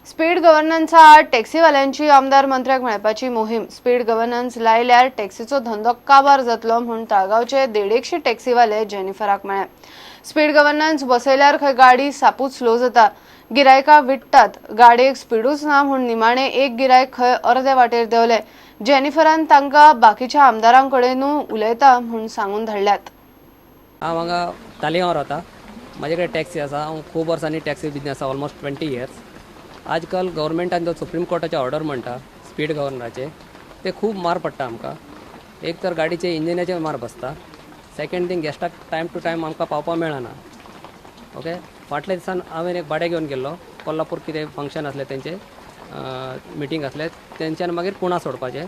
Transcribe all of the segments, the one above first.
Speed गव्हर्नन्सा आड टॅक्सीवाल्यांची आमदार मंत्र्याक मेळपाची मोहीम. स्पीड गव्हर्नन्स लायल्यार टॅक्सीचो धंदो काबार जातलो म्हूण ताळगांवचे 150 टॅक्सीवाले जेनिफराक मेळ्ळे. स्पीड गव्हर्नन्स बसयल्यार खंय गाडी सापूच स्लो जाता, गिरायकां विट्टात. गाडयेक स्पिडूच ना म्हूण निमाणे एक गिरायक खंय अर्दे वाटेर देंवले. जेनिफरान तांकां बाकीच्या आमदारांकडेनूय उलयता म्हूण सांगून धाडल्यात. हांव हांगा तालिगांव रावता. म्हाजे कडेन टॅक्सी आसा. हांव खूब वर्सांनी टॅक्सी बिजनेस आसा, ऑलमोस्ट 20 इयर्स. आजकाल गव्हर्मेंटान जो सुप्रीम कोर्टाचे ऑर्डर म्हणटा स्पीड गव्हर्नराचे, ते खूब मार पडटा आमकां. एक तर गाडीचे इंजिनाचेर मार बसता, सेकंड थिंग गेस्टाक टायम टू टायम आमकां पावपाक मेळना. ओके, फाटल्या दिसान हांवें एक भाडें घेवन गेल्लो कोल्हापूर. कितें फंक्शन आसलें, तेंचें मिटींग आसलें, तेंच्यान मागीर पुणा सोडपाचें.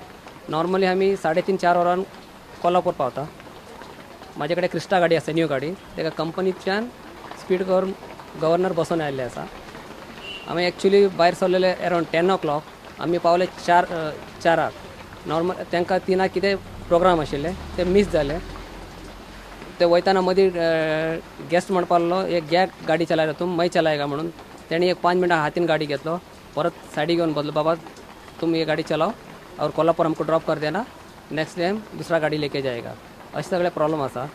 नॉर्मली आमी 3.5-4 वरां कोल्हापूर पावता. म्हाजे कडेन क्रिस्टा गाडी आसा, न्यू गाडी. ताका कंपनीच्यान स्पीड गव्हर्नर बसोवन आयिल्ले आसा. आमी एक्चुली भायर सरलेले अरावंड 10 ओ क्लॉक, आमी पावले 4, 4क. नॉर्मल तांकां 3क कितें प्रोग्राम आशिल्ले, ते मीस जाले. ते वयताना मदीं गेस्ट म्हणपा लागलो, एक घ्या गाडी चलायला तुम, मैं चलाएगा म्हणून. तेणी एक 5 मिनटां हातीन गाडी घेतलो, परत सायडी घेवन बसलो. बाबा, तुम ये गाडी चलाओ और कोल्हापूर हमको ड्रॉप कर देना, नेक्स्ट टाइम दुसरा गाडी लेके जाएगा. अशे सगळे प्रॉब्लम आसा.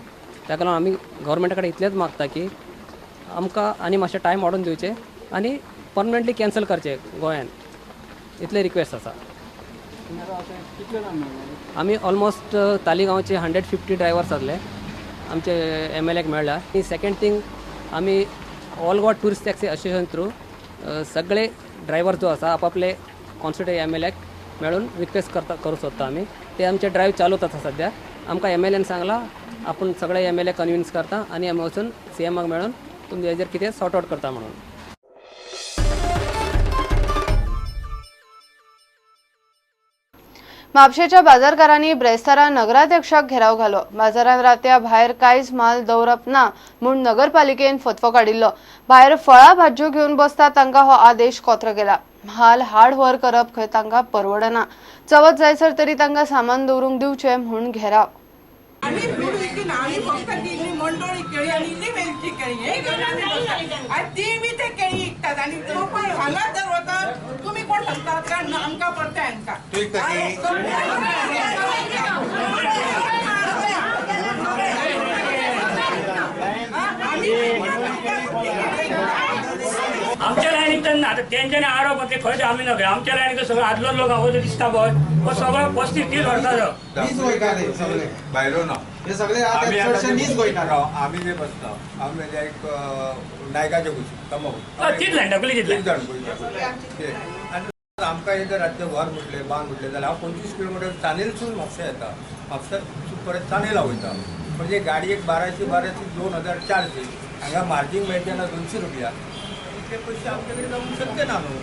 ताका लागून आमी गव्हर्मेंटा कडेन इतलेंच मागता की आमकां आनी मातशें टायम वाडोवन दिवचें आनी परमनंटली कॅन्सल करचें गोंयान, इतलें रिक्वेस्ट आसा. आमी ऑलमोस्ट तालिगांवचे 150 ड्रायवर्स आसले, आमचे एमएलएक मेळ्ळ्या. आनी सेकंड थींग, आमी all Goa tourist taxi association through सगळे ड्रायवर जो आसा, आपापले कॉन्स्टिट्युएंट एमएलएक मेळून रिक्वेस्ट करता, करूं सोदता आमी. ते आमचे ड्रायव्ह चालूच आसा सद्या. आमकां एमएलएन सांगलां, आपूण सगळे एमएलए कन्विन्स करता आनी आमी वचून सीएमाक मेळून तुमचे हेजेर कितें सॉर्ट आवट करता म्हणून. म्हापशेच्या बाजारकारांनी ब्रेस्तारा नगराध्यक्षाक घेराव घालो. बाजारांत रातया भायर कांयच माल दवरप ना म्हूण नगरपालिकेन फतवो काडिल्लो. भायर फळां भाजयो घेवन बसता तांकां हो आदेश कोत्र केला. माल हाड व्हर करप खंय तांकां परवडना. चवथ जायसर तरी तांकां सामान दवरूंक दिवचें म्हूण घेराव. आम्ही फ्रूट विकना. आम्ही फक्त ती इल्ली मंडोळी केळी आणि इल्ली वेलची केळी हे घेऊन आम्ही बसतात आणि ती बी ते केळी विकतात. आणि हांगा जर वतात तुम्ही कोण सांगतात कारण आमकां परते हांकां. तू विकता केळी? आम्ही आमच्या लायनीक तर ना. आतां तेंच्यांनी आरोप ते खंय ते आमी नकळे. आमच्या लायनीक सगळो आदलो लोक हांव दिसता पळय, हो सगळो 35-30 वर्साचो. नीज गोंयकार हे सगळे. भायलो ना. हे सगळे आता आमी आतां चडशे नीज गोंयकार. आमी जे बसता, आमी म्हणजे एक नायकाचे कुशीक तंबाखू. हय, तीच लायन टाकली, तीच तीग लायन. जाण गोंयकार ते. आनी आमकां हे जर रातचें घर म्हटलें, बांद म्हटलें जाल्यार हांव 25 किलोमिटर चानेलसून म्हापशा येता, म्हापशासून परत चानेला वयता. म्हणजे गाडयेक 1200 1200, 2400. हांगा मार्जीन मेळचें ना 200 रुपया. इतले पयशे आमचे कडेन जावंक शक्य ना न्हू.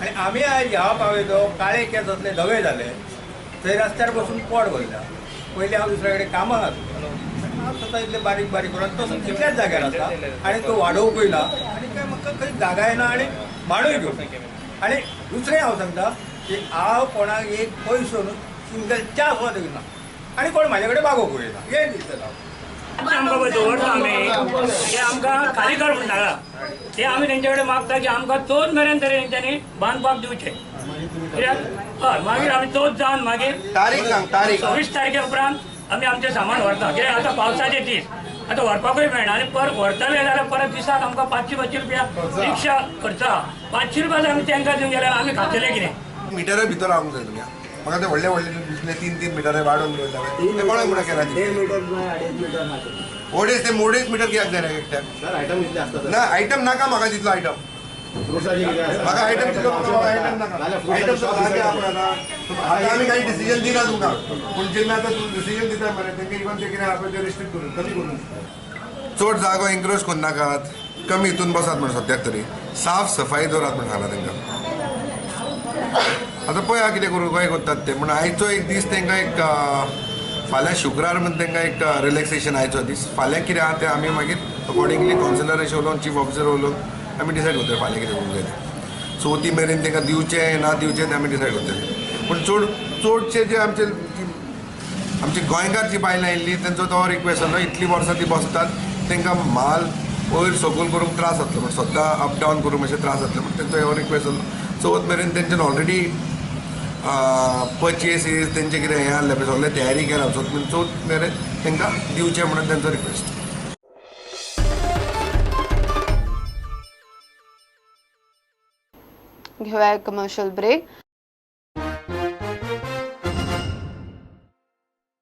आनी आमी आयज ह्या पावयतो काळे केंस आसले, धवे जाले, थंय रस्त्यार बसून पोट भरता. पयलीं हांव दुसऱ्या कडेन कामाक आसतालो. हांव स्वता इतले बारीक बारीक करून तो तितल्याच जाग्यार आसा आनी तो वाडोवंकूय ना आनी काय म्हाका खंय जागाय ना आनी माणूय घेवंक. आनी दुसरें हांव सांगता की हांव कोणाक एक पयसो न्हू, सिंगल च्या सुद्दां दिवना आनी कोण म्हाजे कडेन मागोवंक येना हें दिसता हांव. आमकां पळय दवरता आमी, ते आमकां खाली कर म्हणटा. ते आमी तेंचे कडेन मागता की आमकां चवथ मेरेन तरी तेंच्यांनी बांदपाक दिवचें. कित्याक हय, मागीर आमी चवथ जावन मागीर तारीख सांग, तारीख. 26 तारखे उपरांत आमी आमचें सामान व्हरता. कित्याक आतां पावसाचे दीस, आतां व्हरपाकूय मेळना. आनी परत व्हरतले जाल्यार परत दिसाक आमकां 500 500 रुपया रिक्षा खर्च आहा. 500 रुपया आमी तांकां दिवंक गेल्यार आमी खातले कितें? मिटरा भितर रावंक जाय तुमी. म्हाका ते व्हडले व्हडले दिसले, 3-3 मिटर वाडोवन दवरता ते कोणाक म्हणून केला? 1.5 मीटर, 2.5 मीटर. अडेच ते 2.5 मिटर कित्याक जाय रे एकट्याक? सर, आयटम इतले आसतात. ना, आयटम नाका म्हाका तितलो आयटम. फ्रुट्साचे कितें आसा? म्हाका आयटम तितलो, म्हाका आयटम नाका. आयटम आपण आता आमी काही डिसिजन दिना तुमकां, पूण जेन्ना आतां तूं डिसिजन दिता मरे, तेंकां इवन ते कितें आहा पळय तें रिस्ट्रिक्ट करून, कमी करून. चड जागो एन्क्रोच करनाकात, कमी हितून बसात म्हण सद्याक तरी. साफ सफाई दवरात म्हण सांगला तांकां. आतां पळया कितें करूं, कशें करतात ते. पूण आयचो एक दीस तांकां एक, फाल्यां शुक्रार म्हण तांकां एक रिलॅक्सेशन आयचो दीस. फाल्यां कितें आहा तें आमी मागीर अकॉर्डिंगली कावन्सिलराशी उलोवन, चीफ ऑफिसर उलोवन आमी डिसायड करतले फाल्यां कितें करूंक जाय तें. चवथी मेरेन तांकां दिवचें ना दिवचें तें आमी डिसायड करतले. पूण चड चडशे जे आमचे आमची गोंयकार जी बायलां आयिल्ली, तेंचो तो रिक्वेस्ट आसलो, इतलीं वर्सां ती बसतात, तांकां म्हाल वयर सकयल करूंक त्रास जातलो म्हण, सद्दां अप डावन करूंक मातशें त्रास जातलें म्हण तेंचो हो रिक्वेस्ट जालो. चवथ मेरेन तेंच्यान ऑलरेडी पर्चेसीस तेंचें कितें हें आहलें पळय सगळें तयारी केला. चवथ मेरेन तांकां दिवचें म्हणून तेंचो रिक्वेस्ट. घेवया कमर्शियल ब्रेक.